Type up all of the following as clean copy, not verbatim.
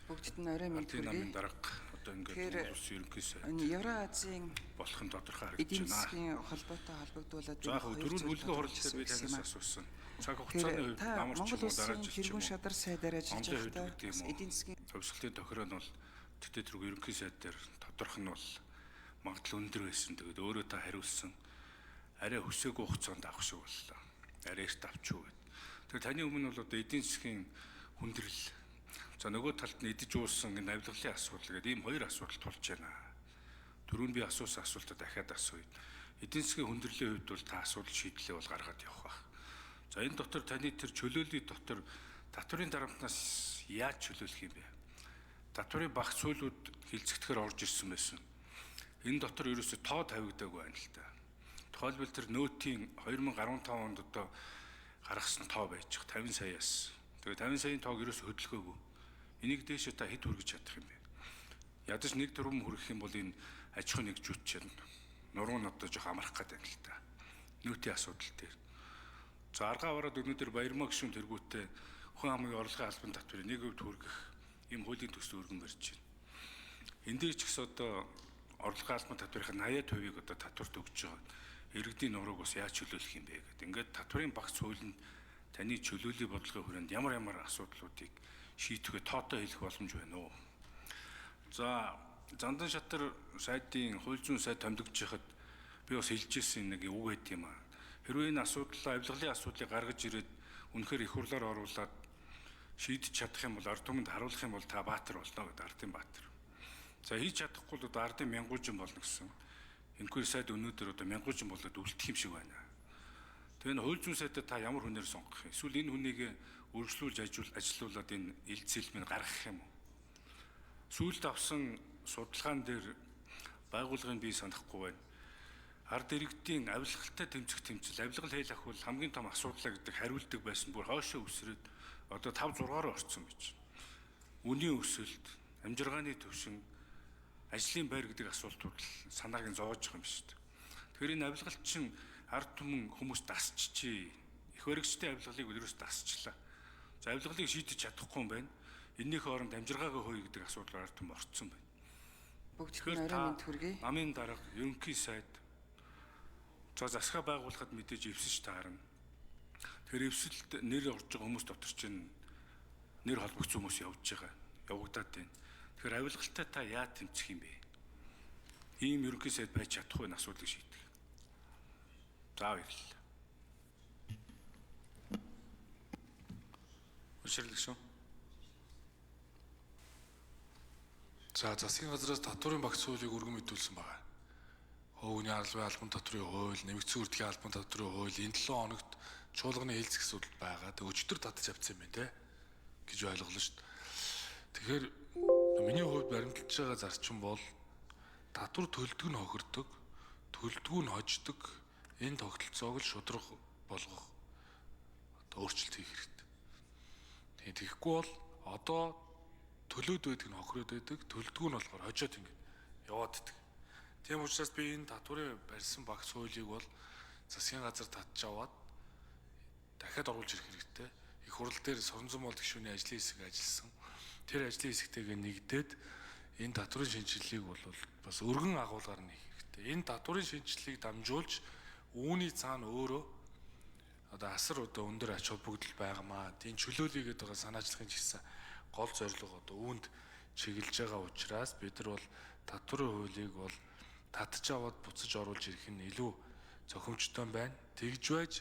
Бүгдд нь орой мэнд Ардын намын хүргэе. дарга одоо ингээд Тэгэхээр Монгол Улсын ерөнхий сайд энэ Евроазийн болох нь тодорхой харагдаж эдийн байна. засгийн холбоотой холбогдуулаад За би яг хоёр түрүүн зүйл бүлгийн хурал тодорхойлсон дээр би гэсэн танаас юм аа. асуусан. Цаг хугацааны Тэгэхээр хувьд та намар ч Монгол юм уу дараа улсын жил ч юм тэргүүн уу шадар сайдаар ажиллаж онлын хувьд байхдаа гэдэг юм бас уу эдийн засгийн хувьсгалын тохироо нь бол тэтгэл тэрэг ерөнхий сайд дээр тодорхой нь бол магадлал өндөр байсан. Тэгээд өөрөө та хариулсан арай хөсөөгүй хугацаанд авах шиг боллоо. Арай эрт авчих уу гэд. Тэгэхээр таны өмнө бол одоо эдийн засгийн хүндрэл, за нөгөө талд нь эдэж уусан энэ авилгалын асуудал гэдэг ийм хоёр асуудал тулж байна. Түрүүн би асуусан асуултаа дахиад асууя. Эдийн засгийн хүндрэлийн хувьд бол та асуудал шийдлээ бол гаргаад явах байх. За энэ дотор таны тэр чөлөөллийн дотор татврын дарамтнаас яаж чөлөөлөх юм бэ? Татврын багц хуулиуд хилцэгдэхээр орж ирсэн байсан. Энэ дотор ерөөсө тоо тавигдаагүй байна л да. Тухайлбал тэр нөөтийн 2015 онд одоо гаргасан тоо байж 50 саяас. Тэгээ 50 саяын тоог ерөөсө хөдөлгөөгүй. Энийг дээшээ та хэд хүргэж чадах юм бэ? Ядаж нэг тэрбум хүргэх юм бол энэ аж ахуйн нэгжүүд чинь нуруу нь одоо жоох амрах гээд байна л да. Нөөтийн асуудал дээр. За аргаа бараад өнөөдөр Баярмаа гишүүн тэргүүтээ хүн амын орлогын албан татврыг 1% хүргэх ийм хуулийн төсөл өргөн барьж байна. Энд дээр ч гэсэн одоо орлогын албан татврын 80%-ийг одоо татварт өгч байгаа. Иргэдийн нурууг бас яаж чөлөөлөх юм бэ гэдэг. Ингээд татврын багц хуулинд таны чөлөөлийн бодлогын хүрээнд ямар ямар асуудлуудыг шийдэх вэ, тоотой хэлэх боломж байна уу? За Зандан шатар сайдын хууль зүйн сайд томилогдож байхад би бас хэлж ирсэн нэг үг байт юм аа. Хэрвээ энэ асуудлаа авилгалын асуудлыг гаргаж ирээд үнэхээр их хурлаар оруулаад шийдэж чадах юм бол ард түмэнд харуулах юм бол та баатар болно гэдэг, ардын баатар. За хийж чадахгүй бол одоо ардын мянгуужин болно гэсэн. Инквери сайд өнөөдөр одоо мянгуужин болоод үлдэх юм шиг байна. Тэгээ энэ хууль зүйн сайдаа та ямар хүнээр сонгох юм? Эсвэл энэ хүнийг өргөжлүүлж ажилуулад энэ элдсэл минь гаргах юм уу? Сүүлд авсан судалгаан дээр байгууллагын би санахгүй байна. Ард иргэдийн авилгалтай тэмцэх тэмцэл, авилгал хэл ахвал хамгийн том асуудлаа гэдэг хариулдаг байсан бүр хойшоо өсрөөд одоо 5 6-аар орцсон гэж. Үнийн өсөлт, амжиргааны түвшин, ажлын байр гэдэг асуултууд л санааг нь зоож байгаа юм шүү дээ. Тэгэхээр энэ авилгалт чинь ард түмэн хүмүүс дасчжээ. Их баригчдын авилгалыг ерөөс дасчлаа. За авилгалыг шийдэж чадахгүй юм байна. Эннийхээ оронд амжиргаагаа хөөе гэдэг асуудал ард түмэн орцсон байна. Бүгдд нь Тэгэхээр орой та мэнд хүргэе. намын дарга, ерөнхий сайд, за засгаа байгуулахад мэдээж эвсэж таарна. Тэгэхээр эвсэлд нэр орж байгаа хүмүүс дотор чинь нэр холбогдсон хүмүүс явж байгаа. Явагдаад байна. Тэгэхээр авилгалтай та яа тэмцэх юм бэ? Ийм ерөнхий сайд байж чадахгүй энэ асуудлыг шийдэх. За баярлалаа. Улширлаг шүү. За засгийн газраас татварын багц хуулийг өргөн мэдүүлсэн байна. Хөвгний албан албан татврын хууль, нэмэгдсэн үрдгийн албан татврын хууль энэ 7 хоногт чуулганы хэлцэх асуудал байгаа. Тэг өчтөр татаж авсан юм байна те гэж ойлголоо шүү дээ. Тэгэхээр миний хувьд баримталж байгаа зарчим бол татвар төлдөг нь хохирдог, төлдгүү нь хождог. Энэ тогтолцоог л шудраг болгох одоо өөрчлөлт хийх хэрэгтэй. Тэгэхгүй бол одоо төлөөд байдаг нь хохироод байдаг, төлдгүү нь болохоор хожоод ингэж яваад байдаг. Тийм учраас би энэ татварын барьсан багц хуулийг бол засгийн газар татж аваад дахиад оруулж ирэх хэрэгтэй. Их хурал дээр Соронзон мол гишүүний ажлын хэсэг ажилласан. Тэр ажлын хэсэгтэйгээ нэгдээд энэ татварын шинжилгээг бол бас өргөн агуулгаар нь хийх хэрэгтэй. Энэ татварын шинжилгээг дамжуулж үүний цаана өөрөө одоо асар одоо өндөр ач холбогдол байгамаа. Тийм чөлөөлөе гэдэг байгаа санаачлахын ч гэсэн гол зорилго одоо үүнд чиглэж байгаа учраас бид нар бол татварын хуулийг бол татж аваад буцаж оруулж ирэх нь илүү зохимжтой байна. Тэгж байж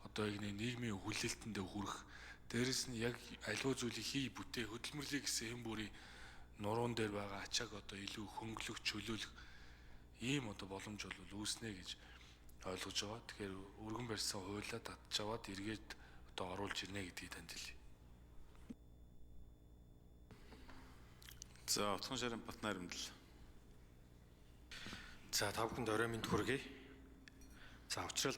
одоо яг нэг нийгмийн хүлээлтэндээ хүрэх, дээрэс нь яг аливаа зүйлийг хий бүтээ хөдөлмөрлөе гэсэн хэм бүрийн нуруун дээр байгаа ачааг одоо илүү хөнгөлөх, чөлөөлөх ийм одоо боломж бол үүснэ гэж ойлгож байгаа. Тэгэхээр өргөн барьсан хуулиа татж аваад эргээд одоо оруулж ирнэ гэдгийг танд хэлье. За Утхан шарын Батнайрамдал. За та бүхэнд орой мэнд хүргэе. За учрал